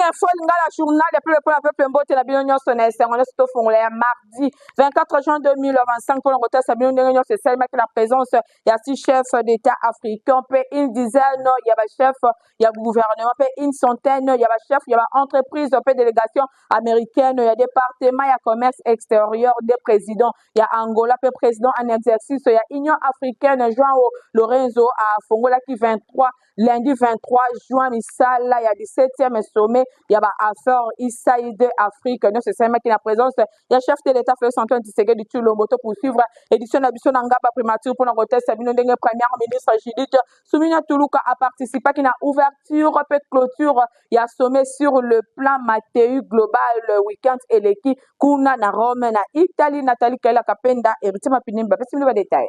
King Info Lingala, journal ya peuple mpona peuple. Mbote na bino nyonso na esengo nyonso. Tofongola ya mardi 24 juin 2025 mpona kotalisa bino ndenge nyonso esalemaki na présence ya six chefs d'état africain mpe une dizaine ya bachef ya gouvernement mpe une centaine ya bachef ya baentreprise mpe délégation américaine ya département ya commerce extérieur de président ya Angola mpe président en exercice ya Union africaine Joao Lorenzo afongolaki 23 lundi 23 juin misala ya 17e sommet ya baaffaire USAID Afrique. Nyonso esalemaki na présence ya chef de l'état Félix Antoine Tshisekedi Tshilombo. To poursuivre édition na biso na ngaba primature mpona kotesta bino ndenge première ministre Judith Suminwa Tuluka aparticipaki na ouverture mpe clôture ya sommet sur le plan Mattei global weekend eleki kuna na Rome, na Italie. Nathalie Kaila Kapenda, Héritier Mapinimba bapesi bino badetail.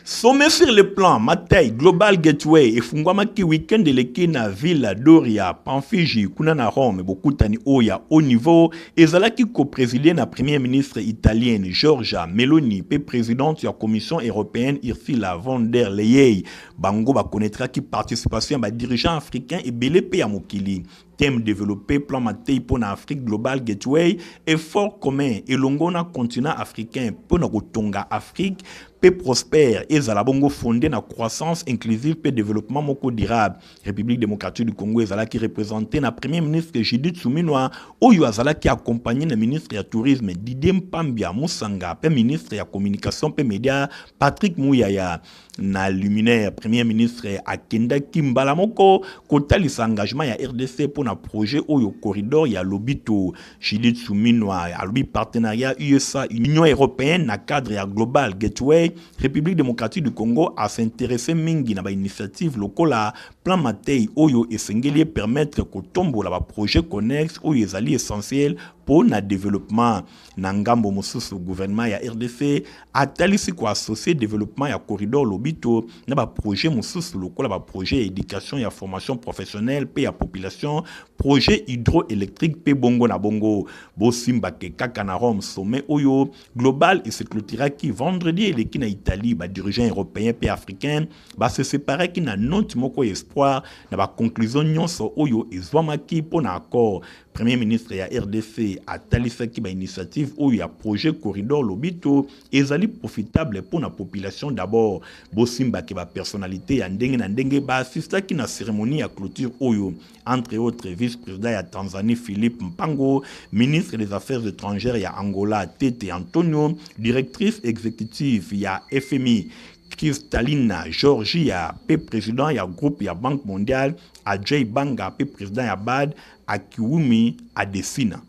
Sommet sur le plan Mattei Global Gateway efungwamaki weekend eleki na Villa Doria Pamphilj kuna na Rome. Bokutani oyo ya haut niveau ezalaki koprésider na premier ministre italienne Giorgia Meloni mpe présidente ya Commission européenne Ursula von der Leyen. Bango bakonetraki participation ya badirigeant africain ebele mpe ya mokili. Thème développé: plan Mattei mpo na Afrique, Global Gateway, effort commun elongo na continent africain mpo na kotonga Afrique mpe prospère, ezala bongo fondé na croissance inclusive mpe développement moko durable. République démocratique du Congo ezalaki représenté na premier ministre Judith Suminwa, oyo azalaki accompagné na ministre ya tourisme Didier Mpambia Musanga mpe ministre ya communication mpe média Patrick Muyaya. Na liminaire, premier ministre akendaki mbala moko kotalisa engagement ya RDC mpo na projet oyo corridor ya Lobito. Judith Suminwa alobi partenariat USA Union européenne na cadre ya Global Gateway. République démocratique du Congo as'intéresse mingi na bainitiative lokola plan Mattei oyo esengeli epermettre kotombola baprojet connexe oyo ezali essentiel mpo na développement. Na ngambo mosusu, gouvernement ya RDC atalisi koassocier développement ya corridor Lobito na baprojet mosusu lokola baprojet ya éducation, ya formation professionnelle mpe ya population, projet hydroélectrique mpe bongo na bongo. Bosimbake kaka na Rome, sommet oyo global eseclôturaki vendredi eleki na Italie, badirigeant européen mpe africain base séparaki na note moko ya espoir na baconclusion nyonso oyo ezwamaki mpo na accord. Premier ministre ya RDC atalisaki bainitiative oyo ya projet corridor Lobito ezali profitable mpo na population d'abord. Bosimbaki bapersonnalité ya ndenge na ndenge baassistaki na cérémonie ya clôture oyo, entre autres vice-président ya Tanzanie Philippe Mpango, ministre des affaires étrangères ya Angola Tete Antonio, directrice exécutive ya FMI Kristalina Georgia mpe président ya groupe ya Banque mondiale Ajay Banga mpe président ya BAD Akinwumi Adesina.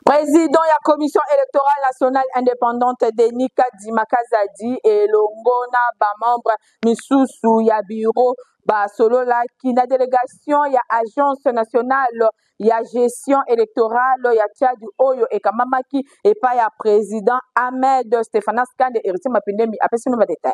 Président ya Commission électorale nationale indépendante Denis Kadima Kazadi elongo na bamembre misusu ya bureau basololaki na délégation ya Agence nationale ya gestion électorale ya Tchad oyo ekamamaki epai ya président Ahmed Stéphanas Kande. Héritier Mapindemi apesi bino badetail.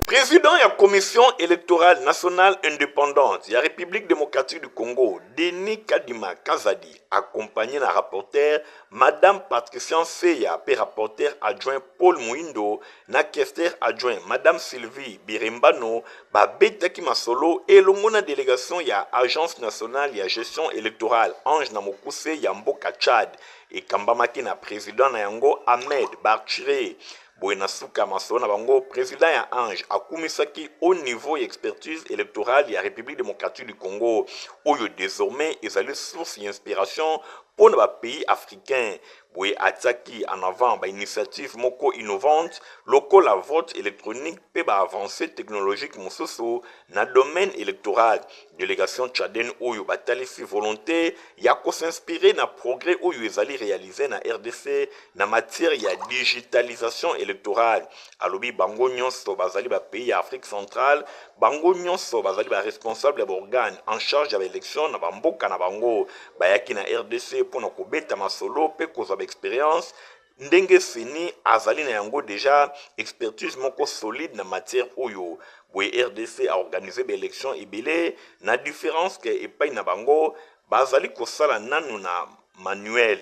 Président ya Commission électorale nationale indépendante ya République démocratique du Congo, Denis Kadima Kazadi, accompagné na rapporteur Madame Patricia Seya mpe rapporteur adjoint Paul Muindo na questeur adjoint Madame Sylvie Birembano, babetaki masolo elongo na délégation ya Agence nationale ya gestion électorale, ANGE na mokuse, ya mboka Tchad, ekambamaki na président na yango Ahmed Barchire. Boye, na suka masolo na bango, président ya ANGE akumisaki haut niveau ya expertise électorale ya République démocratique du Congo, oyo désormais ezali source ya inspiration mpo na bapays africain. Boye atiaki en avant bainitiative moko innovante lokola vote électronique mpe baavancée technologique mosusu na domaine électoral. Délégation tchadienne oyo batalisi volonté ya kos'inspirer na progrès oyo ezali réalisé na RDC na matière ya digitalisation électorale. Alobi bango nyonso bazali bapays ya Afrique centrale, bango nyonso bazali baresponsable ya baorgane en charge ya baélection na bamboka na bango. Bayaki na RDC mpona kobeta masolo mpe kozwa baexpérience ndenge CENI azali na yango déjà expertise moko solide na matière oyo. Boye, RDC aorganiser baélection ebele, na différence ke epai na bango bazali kosala nanu na manuel.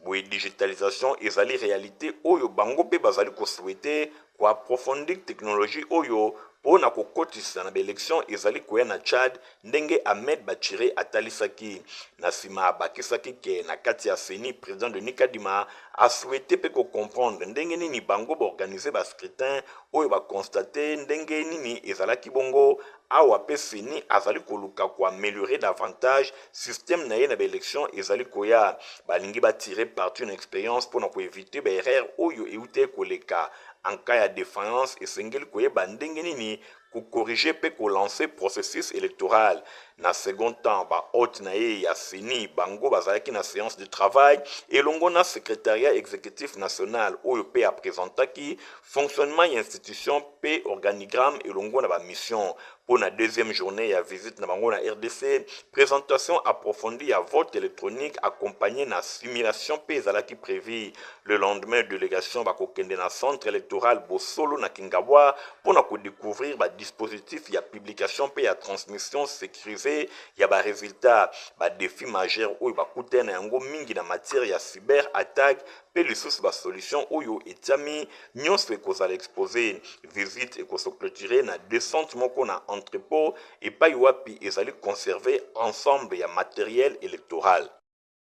Boye digitalisation ezali realite oyo bango mpe bazali ko souhaiter ko approfondir technologie oyo mpo na kokotisa na ba elections ezali koya na Tchad, ndenge Ahmed Bachire atalisaki. Na sima abakisaki ke na kati ya ceni, president Denis Kadima a souhaiter mpe ko comprendre ndenge nini bango ba organiser ba scrutins oyo ba constater ndenge nini ezalaki bongo awa mpe ceni azali koluka ko ameliorer davantage système na ye na ba elections ezali koya. Balingi ba tirer parti na experience mpo na ko eviter ba erreurs oyo ewutaki koleka. En cas ya defaillance, esengeli koyeba ndenge nini ko corriger mpe ko lancer processus electoral. Na second temps, ba hotes na ye ya ceni bango bazalaki na seance de travail elongo na secretariat executif national oyo mpe a presentaki fonctionnement ya institution mpe organigramme elongo na ba missions. Mpo na deuxième journee ya visite na bango na rdc, presentation approfondie ya vote electronique accompagnee na simulation mpe ezalaki prevue. Le lendemain, delegation bakokende na centre electoral Bosolo na Kingabwa mpo na ko decouvrir ba dispositifs ya publication mpe ya transmission securisee ya ba resultats. Ba defis majeurs oyo bakutani na yango mingi na matière ya cyber attaque mpe lisusu ba solutions oyo etiami nyonso ekozala expose. Visite eko se cloturer na descente moko na entrepot epayi wapi ezali conserver ensemble ya materiel electoral.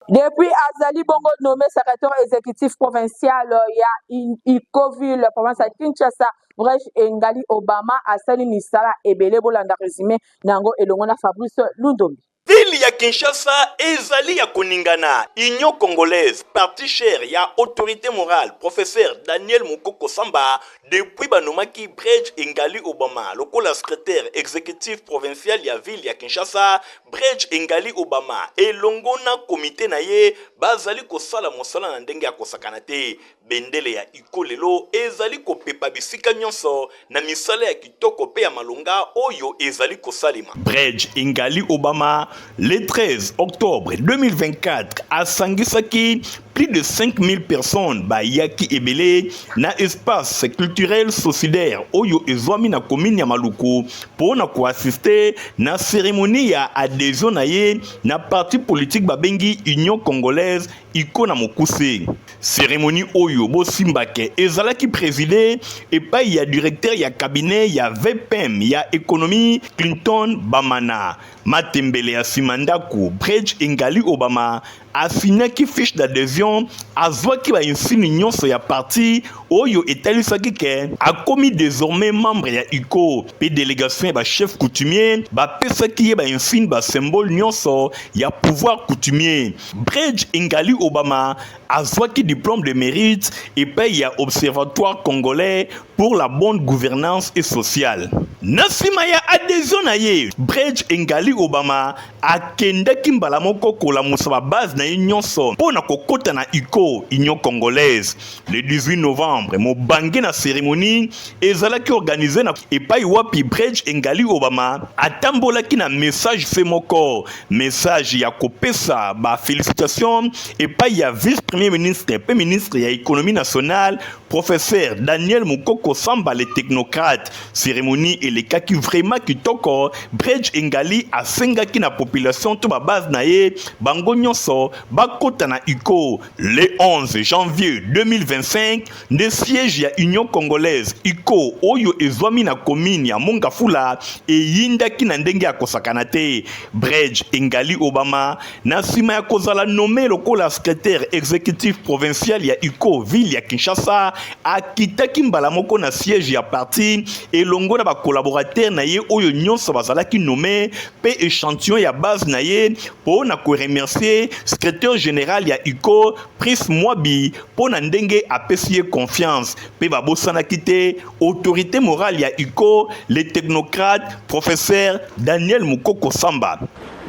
Depuis azali bongo nommé secrétaire exécutif provincial ya Icoville, province ya Kinshasa, Brèche Engali Obama asali misala ebele. Bolanda résumé na yango elongo na Fabrice Lundombi. Ville ya Kinshasa ezali ya koningana. Union Congolaise, parti cher ya autorite morale professeur Daniel Mukoko Samba, depuis banomaki Bredge Engali Obama lokola secretaire executif provincial ya ville ya Kinshasa, Bredge Engali Obama elongo na comite na ye bazali kosala mosala na ndenge ya kosakana te. Bendele ya UCO lelo ezali kopepa bisika nyonso na misala ya kitoko mpe ya malonga oyo ezali kosalema. Bredge Engali Obama, le 13 octobre 2024, asangisaki plus de 5000 personnes bayaki ebele na espace culturel solidaire oyo ezwami na commune ya Maluku mpo na koassiste na cérémonie ya adhesion na ye na parti politique babengi Union Congolaise UCO na mokuse. Cérémonie oyo bosimbake ezalaki préside epai ya directeur ya cabinet ya VPM ya économie Clinton Bamana. Matembele ya nsima ndako Bridge Engali Obama asignaki fiche d'adhesion, azwaki ba insignes nyonso ya parti oyo etalisaki ke akomi désormais membre ya UCO pe délégation ya ba chefs coutumiers bapesaki ye ba insignes ba symbole nyonso ya pouvoir coutumier. Bridge Engali Obama azwaki diplôme de mérite epai ya Observatoire congolais pour la bonne gouvernance et sociale. Na nsima ya adhesion na ye, Bridge Engali Obama akendaki mbala moko kolamusa ba base na ye nyonso mpo na kokota na UCO, Union Congolaise. Le 18 novembre, mobange na cérémonie ezalaki organise na epai wapi Bridge Engali Obama atambolaki na message se moko, message ya kopesa ba félicitations epai ya vice premier ministre mpe ministre ya économie nationale professeur Daniel Mukoko Samba le technocrate. Cérémonie elekaki vraiment kitoko. Bridge Engali asengaki na population to ba base na ye bango nyonso bakota na UCO. Le 11 janvier 2025 nde siège ya Union Congolaise UCO oyo ezwami na commune ya Mongafula eyindaki na ndenge ya kosakana te. Bridge Engali Obama na nsima ya kozala nommé lokola secrétaire exécutif provincial ya UCO ville ya Kinshasa akitaki mbala moko na siège ya parti elongo na ba collaborateurs na ye oyo nyonso bazalaki nommé mpe échantillon ya base na ye mpo na koremercier secrétaire général ya UCO Prince Mwabi mpo na ndenge apesi ye confiance mpe babosanaki te autorité morale ya UCO le technocrate professeur Daniel Mukoko Samba.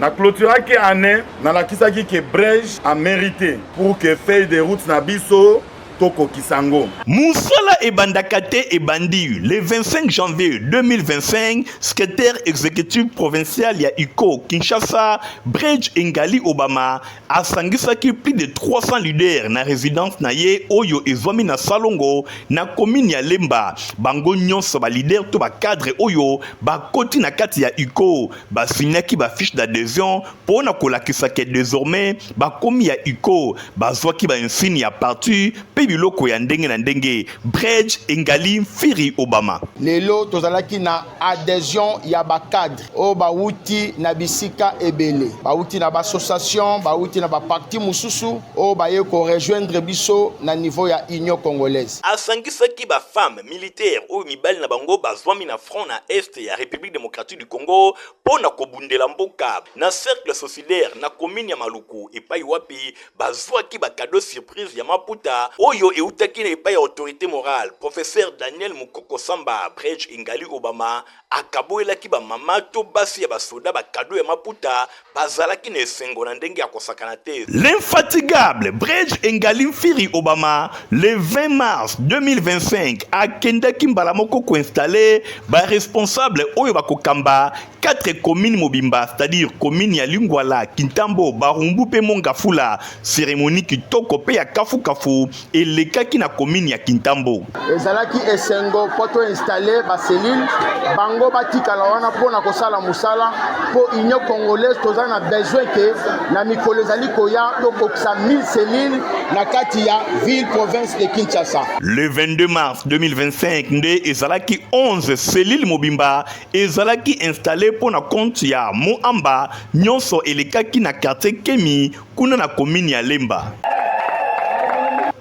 Na clôturaki année, nalakisaki ke Brej a mérité pour que feuille de route na biso Tokokisa yango. Mosala ebandaka te ebandi le 25 janvier 2025, secretaire executif provincial ya UCO Kinshasa, Bredge Engali Obama asangisaki plus de 300 leaders na residence na ye oyo ezwami na Salongo na commune ya Lemba. Bango nyonso ba leaders to ba cadres oyo bakoti na kati ya UCO basignaki ba fiche d'adhesion mpo na kolakisa ke désormais bakomi ya UCO. Bazwaki ba insigne ya parti mpe biloko ya ndenge na ndenge. Bredge Engali Mfiri Obama. Lelo tozalaki na adhesion ya ba cadre oyo bawuti na bisika ebele, bawuti na ba association, bawuti na ba parti mosusu oyo baye ko rejoindre biso na niveau ya Union congolaise. Asangisaki ba femmes militaires oyo mibali na bango bazwami na front na Est ya Republique democratique du Congo mpo na kobundela mboka na cercle socilaire na commune ya Maluku epai wapi bazwaki ba cadeau surprise ya maputa oyo eutaki na epai ya autorité morale professeur Daniel Mukoko Samba. Bredge Engali Obama akaboyelaki ba mama to basi ya basoda ba cadeau ya maputa, bazalaki na esengo na ndenge ya kosakana te. L'infatigable Bredge Engali Mfiri Obama le 20 mars 2025 akendaki mbala moko koinstalle ba responsable oyo bakokamba 4 communes mobimba, c'est-à-dire commune ya Lingwala, Kintambo, Barumbu pe Mongafula. Cérémonie kitoko pe ya kafu-kafu elekaki na commune ya Kintambo. Ezalaki esengo mpo to installe ba cellule bango batikala wana mpo na kosala mosala mpo Union congolaise toza na besoin ke na mikolo ezali koya tokokisa 1000 cellules na kati ya ville province de Kinshasa. Le 22 mars 2025 nde ezalaki 11 cellule mobimba ezalaki installe mpo na compte ya Moamba, nyonso elekaki na quartier Kemi kuna na commune ya Lemba.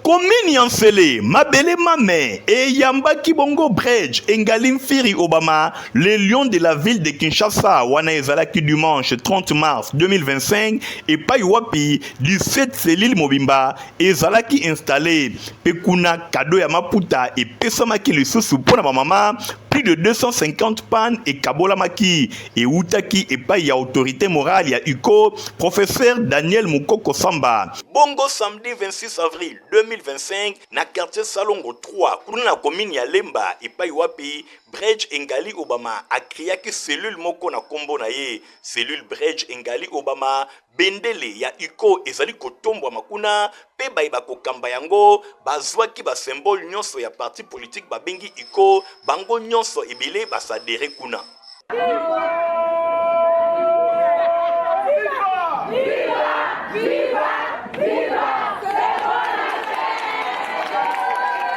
Commune ya Nsele, mabele mame eyambaki bongo Bredge Engali Mfiri Obama, le lion de la ville de Kinshasa, wana ezalaki dimanche 30 mars 2025 epai wapi 17 cellule mobimba ezalaki installe mpe kuna kado ya maputa epesamaki lisusu mpo na bamama. Plus de 250 pannes ekabolamaki ewutaki epai ya autorité morale ya UCO professeur Daniel Mukoko Samba. Bongo samedi 26 avril 2025 na quartier Salongo 3 kuna na commune ya Lemba epai wapi Bredge Engali Obama akreaki cellule moko na kombo na ye, cellule Bredge Engali Obama. Bendele ya UCO ezali kotombwama kuna mpe baye bakokamba yango bazwaki ba symbole nyonso ya parti politique babengi UCO, bango nyonso ebele basadere kuna.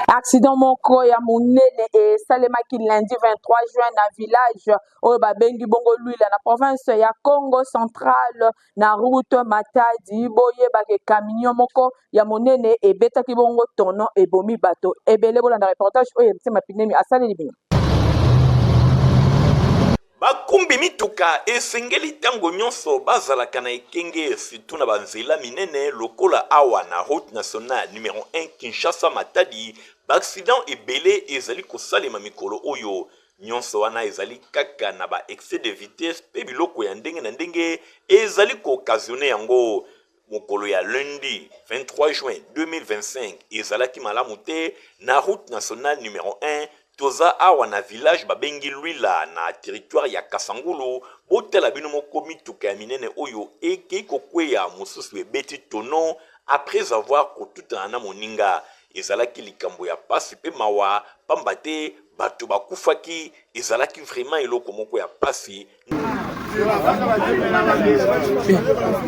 Accident moko ya monene esalemaki lundi 23 juin na village oyo babengi bongo Luila na province ya Congo central na route Matadi. Boyebake camion moko ya monene ebetaki bongo tono, ebomi bato ebele. Bolanda reportage oyo MC Mapinemi asaleli bino. Bakumbi mituka esengeli ntango nyonso bazalaka na ekenge, surtout na banzela minene lokola awa na route nationale numero 1 Kinshasa Matadi. Ba accident ebele ezali kosalema mikolo oyo. Nyonso wana ezali kaka na ba excès de vitesse mpe biloko ya ndenge na ndenge ezali ko occasionner yango. Mokolo ya lundi 23 juin 2025 ezalaki malamu te na route nationale numero 1. Toza awa na village babengi Luila na territoire ya Kasangulu. Botala bino moko mituka ya minene oyo ekei kokweya, mosusu ebeti tonneau après avoir kotutana na moninga. Ezalaki likambo ya pasi pe mawa, pamba te bato bakufaki. Ezalaki vraiment eloko moko ya pasi.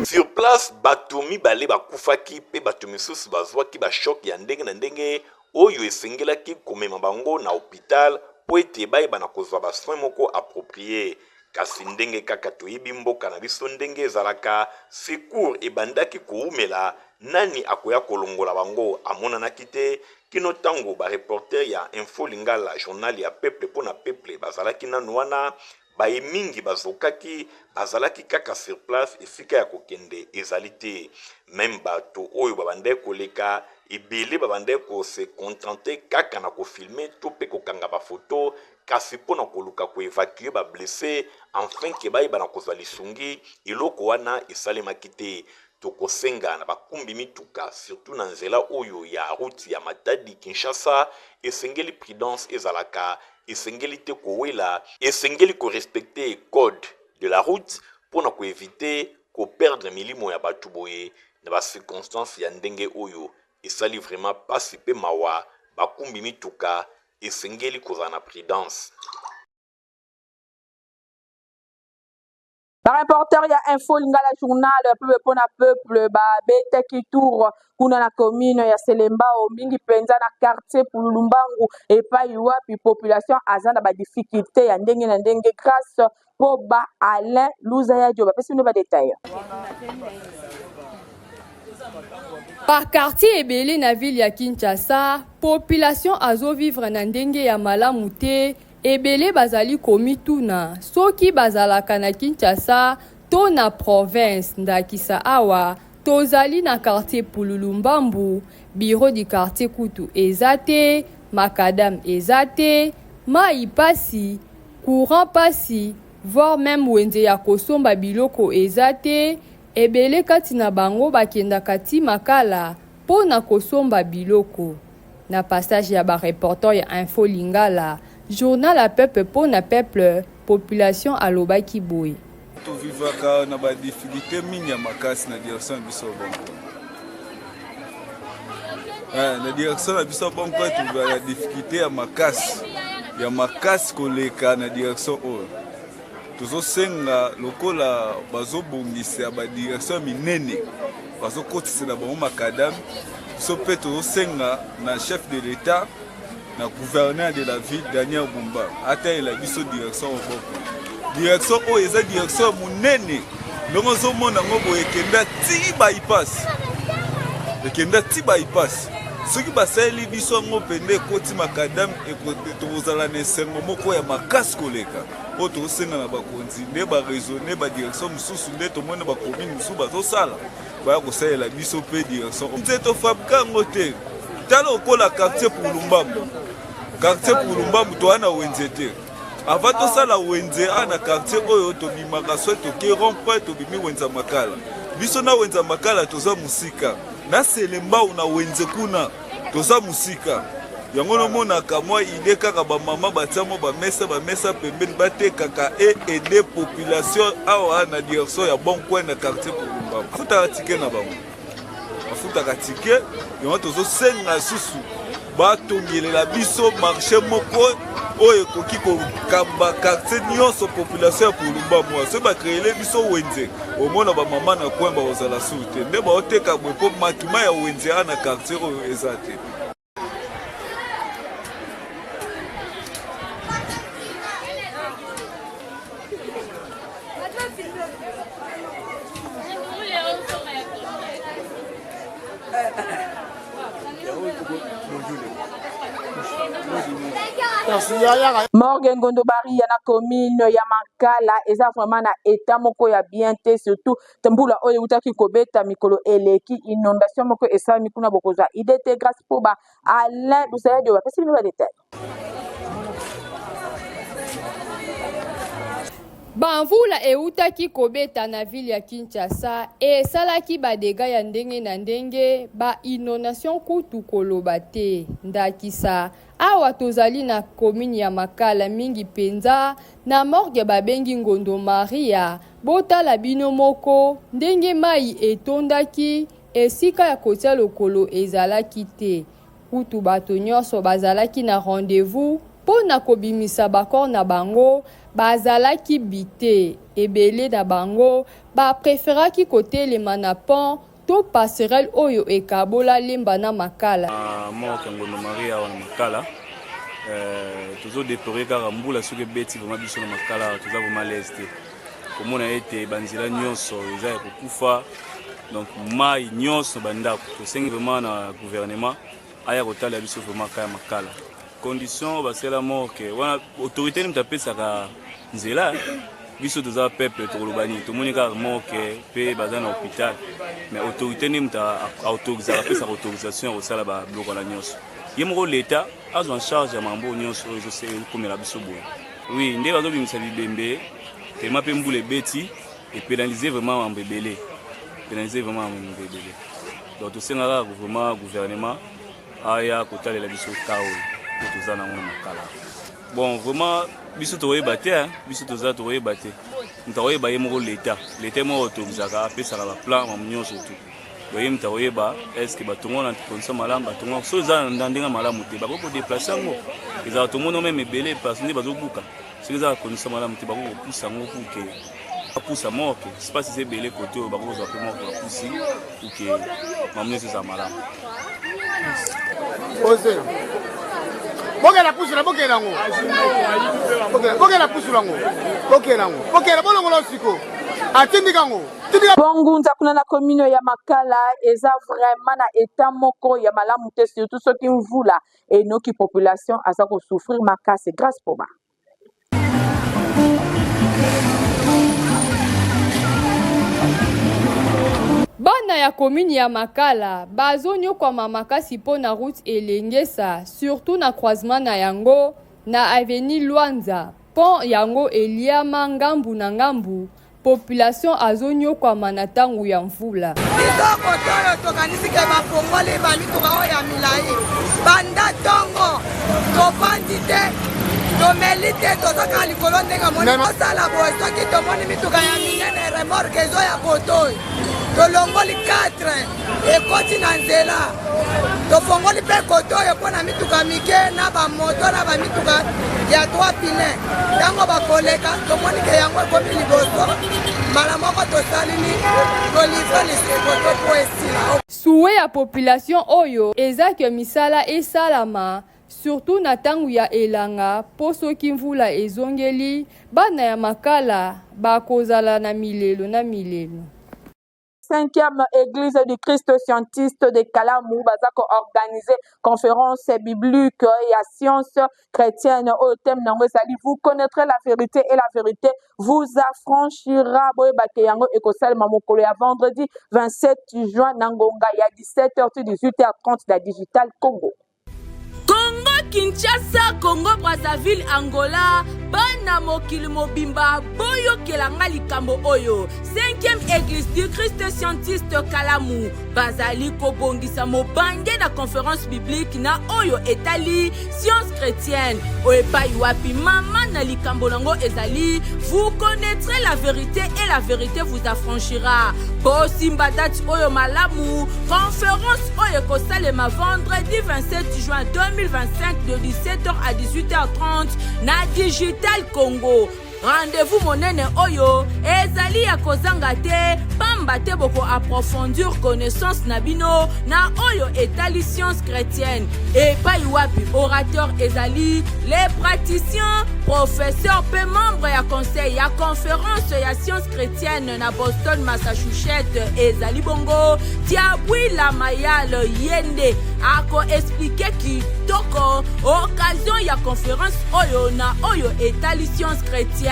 Sur place, bato mibale bakufaki pe bato misusu bazwaki ba choc ya ndenge na ndenge oyo esengelaki komema bango na hopital po ete bayeba na kozwa ba soins moko appropries. Kasi ndenge kaka toyebi mboka na biso ndenge ezalaka, secours ebandaki kowumela, nani akoya kolongola bango amonanaki te, kino tango ba reporters ya Info Lingala, journal ya peuple mpo na peuple bazalaki nanu wana, baye mingi bazokaki bazalaki kaka sur place, esika ya kokende ezali te. Meme bato oyo babandaki koleka ebele babandaki ko se contenter kaka na ko filmer to mpe kokanga ba photos, kasi mpo na koluka ko evacuer ba blesses enfin que bayeba na kozwa lisungi, eloko wana esalemaki te. Tokosenga na bakumbi mituka surtout na nzela oyo ya route ya Matadi Kinshasa, esengeli prudence ezalaka, esengeli te kowela, esengeli ko respecter code de la route mpo na ko eviter ko perdre milimo ya batu boye na ba circonstances ya ndenge oyo. Esali vraiment pasi pe mawa, bakumbi mituka esengeli kozala na prudence. Ba reporter ya Info Lingala Journal peuple mpo na peuple babetaki tour kuna na commune ya Selembao, mingi mpenza na quartier Pululumbangu epai wapi population aza na ba difficulté ya ndenge na ndenge grâce mpo ba Alain Luzayadio bapesi bino ba detail. Ba quartier ebele na ville ya Kinshasa, population azo vivre na ndenge ya malamu te. Ebele bazali komituna soki bazalaka na Kinshasa to na province, ndakisa awa tozali na quartier Pululu Mbambu, bureau du quartier kutu eza te, macadam eza te, mayi pasi, courant pasi, voir meme wenze ya kosomba biloko eza te, ebele kati na bango bakendaka ti Makala po na kosomba biloko. Na passage ya ba reporters ya Info Lingala, journal ya peuple po na peuple, population alobaki boye. To vivaka na ba difficultes mingi ya makasi na direction na biso ya Bonko. Eh, na direction na biso ya Bonko to vivaka na difficulté ya makasi ya makasi koleka na direction oyo. Tozosenga lokola bazobongisa ba direction ya minene bazokotisela bango makadame, biso mpe tozosenga na chef de l'etat na gouverneur de la ville Daniel Bumba atalela biso direction Oboko. Direction oyo eza direction ya monene ndenge ozomona yango boye, ekenda ti bypass, ekenda ti bypass. Soki basaleli biso yango mpenza ekoti makadame, tokozala na esengo moko ya makasi koleka. Oyo tozosenga na bakonzi nde ba raisonner ba direction mosusu, nde tomoni ba commune mosusu bazosala, baya kosalela biso mpe direction nze tofabrika yango te. Tala okola quartier Pulumbambu, quartier Pulumbambu toa na wenze te. Avant tosala wenze a na quartier oyo tobimaka soit toke rond point tobimi wenza makala. Biso na wenza makala toza mosika, na Selembao na wenze kuna toza mosika. Yango nomonaka mwa ide kaka bamama batia mwa bamesa bamesa pembeni batekaka e aider population awa na direction ya bon coin na quartier Pulumbambu. Afutaka ticket na bango, afutaka ticket. Yango tozosenga susu batongelela biso marché moko oyo ekoki kokamba quartier nyonso population ya Pulumbambu. Soki bakreele biso wenze, omona bamama na coin bakozala sur te nde baoteka boye, mpo makima ya wenze a na quartier oyo eza te. Morgue Ngondo Baria na commune ya Makala eza vraiment na etat moko ya bien te, surtout mbula oyo eutaki kobeta mikolo eleki, inondation moko esalami kuna, bokozwa idée te grâce po ba Alain Lusayadio bapesi bino ba detail. Bamvula eutaki kobeta na ville ya Kinshasa esalaki ba degats ya ndenge na ndenge, ba inondations kutu koloba te. Ndakisa, awa tozali na commune ya Makala mingi penza na morgue babengi Ngondo Maria, botala bino moko ndenge mayi etondaki, esika ya kotia lokolo ezalaki te. Kutu bato nyonso bazalaki na rendez-vous mpo na kobimisa ba corps na bango bazalaki bute. Ebele na bango ba preferaki kotelema na pont to passerelle oyo ekabola Lemba na Makala. Na morgue ya Ngondo Marie awa na Makala, tozo deplorer kaka mbula soki ebeti vraiment biso na Makala awa toza vraiment à l'aise te. Komona ete ba nzela nyonso eza ya kokufa, donc mayi nyonso ba ndako. Tosengi vraiment na gouvernement aya kotala biso vraiment kaya Makala. Condition basala morgue wana autorité nini moto apesaka nzela, biso toza peuple tokoloba nini? Tomoni kaka morgue pe baza na hôpital, mais autorité nini moto autorisaka, apesaka autorisation ya kosala ba biloko wana nyonso? Ye moko l'État azwa en charge ya mambo nyonso oyo ezokomela biso boye. Oui, nde bazobimisa bibembe tellement pe mbula ebeti epénaliser vraiment mambo ebele. Pénaliser vraiment ya moto ebele. Donc tosenga kaka vraiment gouvernement aya kotalela biso ka oyo po toza nango na Makala. Bon, vraiment biso tokoyeba te, hein? Biso toza tokoyeba te. Moto akoyeba ye moko l'État. L'État moko autorisaka, apesaka ba plan mamu nyonso tout. Donc ye moto akoyeba est-ce que batongo na condition malamu, batongo so eza na ndenge malamu te, bakoki kodeplace yango. Ezalaka tomoni meme ebele parce nde bazobuka. Soki eza na condition malamu te, bakoki kopusa yango pour que bapusa morke. Espace eza ebele kote oyo bakoki kozwa mpe morke bapusi pour que mamu nyonso ezala malamu. Ose. Bokela pusu na bokela yango. Bokela pusu yango. Bokela yango. Bokela bolongola siko. Atindika yango. Bongunza kuna na commune ya Makala eza vraiment na etat moko ya malamu te, surtout soki mvula enoki, population aza kosouffrir makasi. Grâce Poba. Bana ya commune ya Makala bazonyokwama makasi mpo na route Elengesa, surtout na croisement na yango na avenue Luanza. Pont yango eliama ngambu na ngambu, population azonyokwama na tango ya mvula. Biso kote oyo tokanisi ke bafongoli bamituka oyo ya milai banda ntongo, tovandi te, tomeli te, toza kaka likolo ndenge amoni tosala boye. Soki tomoni mituka ya minene remorke ezoya kote oyo, tolongoli 4 ekoti na nzela, tofongoli mpe kote oyo mpo na mituka mike na bamoto na bamituka ya 3 pine. Ntango bakoleka, tomoni ke yango ekomi liboso, mbala moko tosalini tolivre lisusu kote mpo esila. Souhait ya population oyo eza ke misala esalama surtout na tango ya elanga po soki mvula ezongeli, bana ya Makala bakozala na milelo na milelo. 5e Église du Christ scientiste de Kalamu baza ko organiser conférence biblique ya science chrétienne oyo thème nango ezali "Vous connaîtrez la vérité et la vérité vous affranchira". Boyebake yango ekosalema mokolo ya vendredi 27 juin na ngonga ya 17h to 18h30 na Digital Congo. Congo Kinshasa, Congo Brazzaville, Angola, bana mokili mobimba, boyokela nga likambo oyo. 5e Église du Christ scientiste Kalamu bazali kobongisa mobange na conférence biblique na oyo etali science chrétienne, oyo epai wapi mama na likambo nango ezali "Vous connaîtrez la vérité et la vérité vous affranchira". Bosimba date oyo malamu: conférence oyo ekosalema vendredi 27 juin 2025 de 17h à 18h30 na Digital Congo. Rendez-vous monene oyo ezali ya kozanga te, pamba te boko approfondir connaissance na bino na oyo etali science chrétienne, epai wapi orateur ezali les praticiens, professeur mpe membre ya conseil ya conférence ya science chrétienne na Boston, Massachusetts, ezali bongo Tiabwila Mayal. Ye nde akoexpliquer kitoko occasion ya conférence oyo na oyo etali science chrétienne.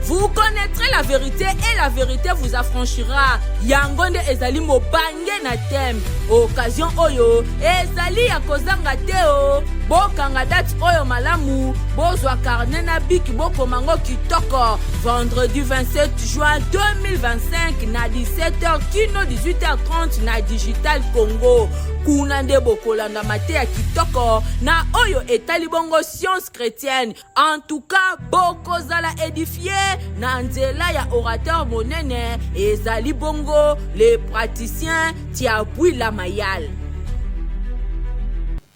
"Vous connaîtrez la vérité et la vérité vous affranchira", yango nde ezali mobange na thème. Occasion oyo ezali ya kozanga te o. Bokanga date oyo malamu, bozwa carnet na bic, bokomango kitoko: vendredi 27 juin 2025 na 17h kino 18h30 na Digital Congo. Kuna nde bokolanda mateya kitoko na oyo etali bongo science chrétienne. En tout cas, bokozala édifié na nzela ya orateur monene, ezali bongo le praticien Tiabwila Mayal.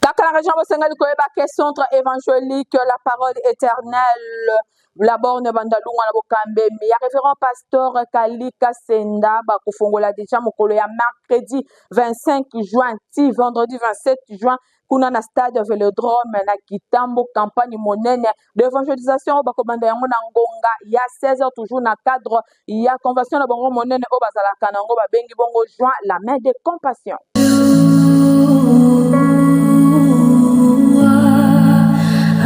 Kaka na région, bosengeli koyeba ke Centre évangélique La Parole Éternelle, la borne Bandalungwa, na bokambemi ya révérend pasteur Kalika Senda, bakofongola deja mokolo ya mercredi 25 juin ti vendredi 27 juin kuna na stade Vélodrome na Kitambo campagne monene d'évangélisation oyo bakobanda yango na ngonga ya 16h, toujours na cadre ya convention na bango monene oyo bazalaka na yango, babengi bongo Joint la main de compassion.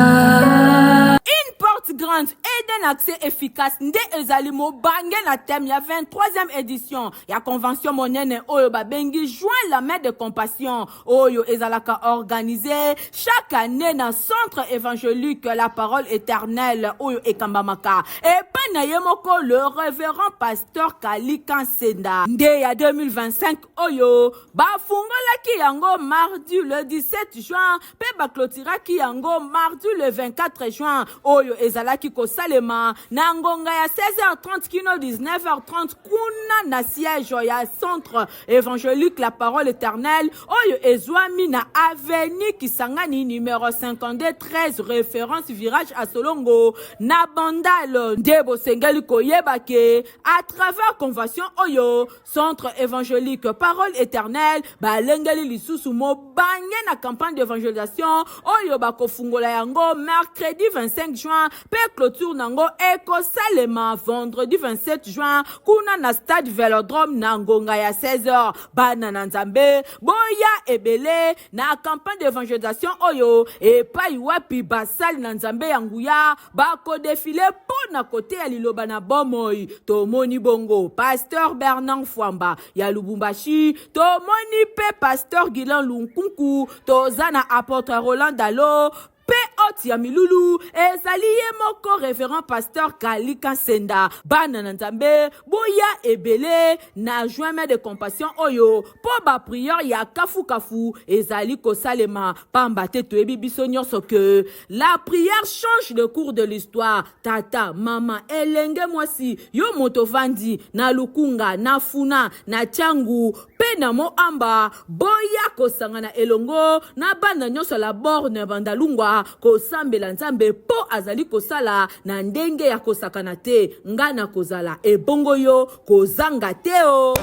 Une porte grande et d'un Un accès efficace nde ezali mobange na thème ya 23e édition ya convention monene oyo babengi Joint la main de compassion oyo ezalaka organisé chaque année na centre évangélique La Parole Éternelle oyo ekambamaka epai na ye moko le révérend pasteur Kalika Nsenda. Nde ya 2025 oyo bafungolaki yango mardi le 17 juin mpe baklotiraki yango mardi le 24 juin oyo ezalaki kosalema na ngonga ya 16h30 kino 19h30 kuna na siège ya centre évangélique La Parole Éternelle oyo ezwami na avenue Kisangani numéro 52 13 référence virage à Solongo na Bandal. Nde bosengeli koyeba ke à travers convention oyo centre évangélique Parole Éternelle balengeli lisusu mobange na campagne d'évangélisation oyo bakofungola yango mercredi 25 juin mpe clôture nango ekosalema vendredi 27 juin kuna na stade Velodrome na ngonga ya 16h. Bana na Nzambe, boya ebele na campagne d'évangélisation oyo epai wapi basali na Nzambe ya nguya bakodefile mpo na koteya liloba na bomoi. Tomoni bongo pasteur Bernard Fwamba ya Lubumbashi, tomoni mpe pasteur Guilain Lunkunku, toza na apôtre Roland Dalo mpe hôte ya milulu ezali ye moko révérend pasteur Kalika Nsenda. Bana na Nzambe, boya ebele na Juin main de compassion oyo mpo baprière ya kafukafu ezali kosalema, pamba te toyebi biso nyonso ke la prière change le cours de l'histoire. Tata, mama, elenge mwasi, yo moto ovandi na Lukunga, na Funa, na Tiangu mpe na Moamba, boya kosangana elongo na bana nyonso la borne Bandalungwa kosambela Nzambe mpo azali kosala na ndenge ya kosakana te. Nga na kozala ebongo yo kozanga te o. I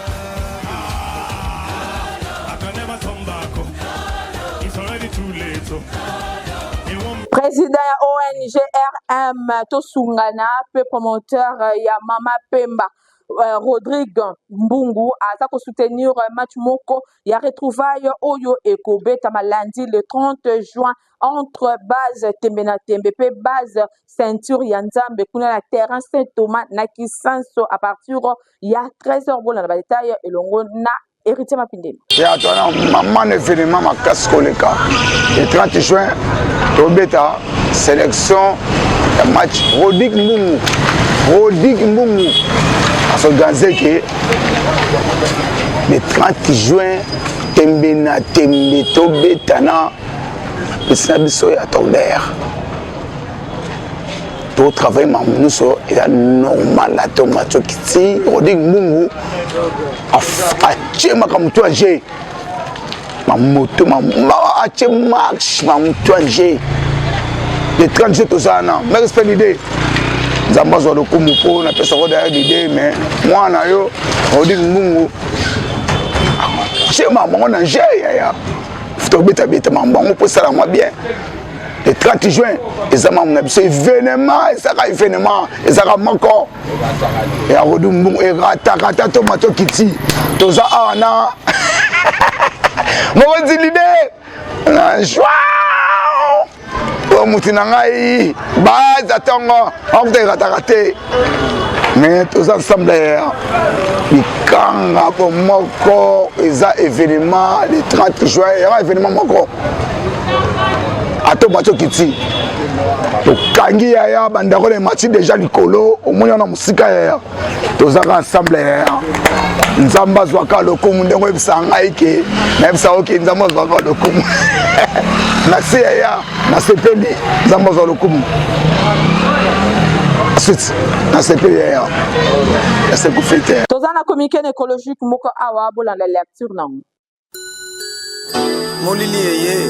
can never turn back. Oh. It's already too late. Oh. It won't Président ya ONG RM Tosungana mpe promoteur ya Mama Pemba, Rodrigue Mbungu aza kosoutenir match moko ya retrouvaille oyo ekobetama lundi le 30 juin entre base Tembe na Tembe mpe base Ceinture ya Nzambe kuna na terrain Saint Thomas na Kisanso à partir ya 13h. Bolanda badétail elongo na Héritier Mapindemi. Ya twana mama na événement makasi koleka, le 30 juin tobeta sélection ya match. Rodrigue Mbungu, Rodrigue Mbungu asorganize ke le 30 juin Tembe na Tembe tobeta na pesi na biso ya Tonnerre. Totravaille makambo nyonso eza normal. Ato match okiti, Rodrigue Mbungu atie makambo to aje mamoto, atie marche mamoto aje. Le 30 juin tozala na mais respect l'idée. Nzambe azwa lokumu mpo napesako daya l'idée, mais mwana yo Rodrigue Mbungu atie makambo yango na je yaya tobetabeta makambo yango mpo esala mwa bien. Le 30 juin eza makambo na biso, événement ezaka, événement ezaka moko ya Rodi Mbungu erataka ta to mato kiti. Toza awa na mokonzi leader na joie oyo motu na ngai baza ntongo akuta erataka te, mais toza ensemble ya likanga po moko eza événement le 30 juin yaka événement moko ato bato kiti tokangi yaya bandako na emati déjà likolo, omoni wana mosika yaya. Tozaka ensemble yaya. Nzambe azwaka lokumu ndenge oyebisa ngai ke nayebisa oke Nzambe azwaka lokumu. Merci yaya, nasepeli. Nzambe azwa lokumu. Suite, nasepeli yaya, nasekufi te. Toza na communiqué écologique moko awa, bolanda lecture nango. Molili eye,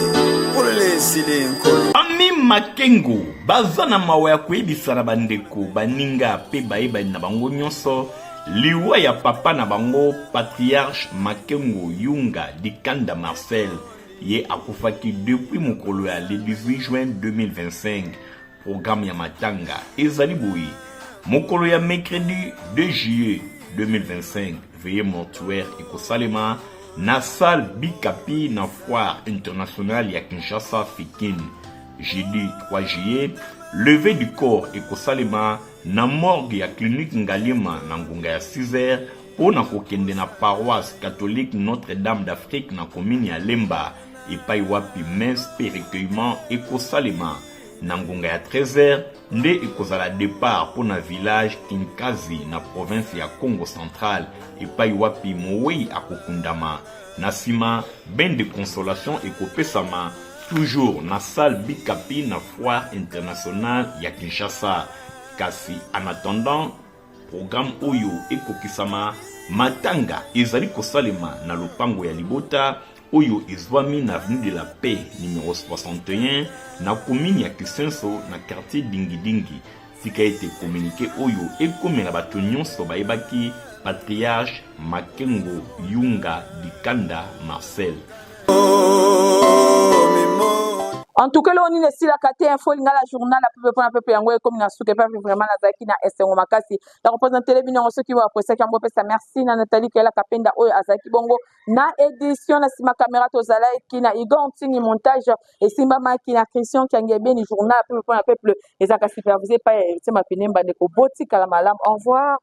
polele esili, Nkolo. Ami Makengo baza na mawa ya koyebisa na bandeko, baninga mpe bayebani na bango nyonso liwa ya papa na bango, patriarche Makengo Yunga Dikanda Marcel. Ye akufaki depuis mokolo ya le 18 juin 2025. Programme ya matanga ezali boye: mokolo ya mercredi 2 juillet 2025, veillée mortuaire ekosalema na salle Bikapi na foire internationale ya Kinshasa Fikin. Jeudi 3 juillet, levée du corps ekosalema. na morgue ya clinique Ngaliema na ngonga ya 6 heures mpo na kokende na paroisse catholique Notre-Dame d'Afrique na commune ya Lemba epai wapi messe mpe recueillement ekosalema. Na ngonga ya 13 heures nde ekozala depart mpo na village Kinkazi na province ya Kongo Central epai wapi mowei akokundama. Na sima, bain de consolation ekopesama toujours na salle Bikapi na foire internationale ya Kinshasa. Kasi en attendant programme oyo ekokisama, matanga ezali kosalema na lopango ya libota oyo ezwami na avenue de la Paix numero 61 na commune ya Kisenso na quartier Dingidingi. Tika ete communique oyo ekomela bato nyonso bayebaki Patriarche Makengo Yunga Dikanda Marcel. En tout cas, eloko nini esilaka te info lingala journal ya pepe mpona pepe yango ekomi na suka epapi vraiment nazalaki na esengo makasi ya kopresentele bino yango soki boapresaki yango opesa merci na Nathalie Kela Kapenda oyo azalaki bongo na edition na nsima kamera tozalaki na Igor Ntingi montage esimbamaki na Christian Kiangebeni journal ya pepe mpona peuple ezalaka supervise epai ya Héritier Mapine Mbandeko botikala malamu au revoir.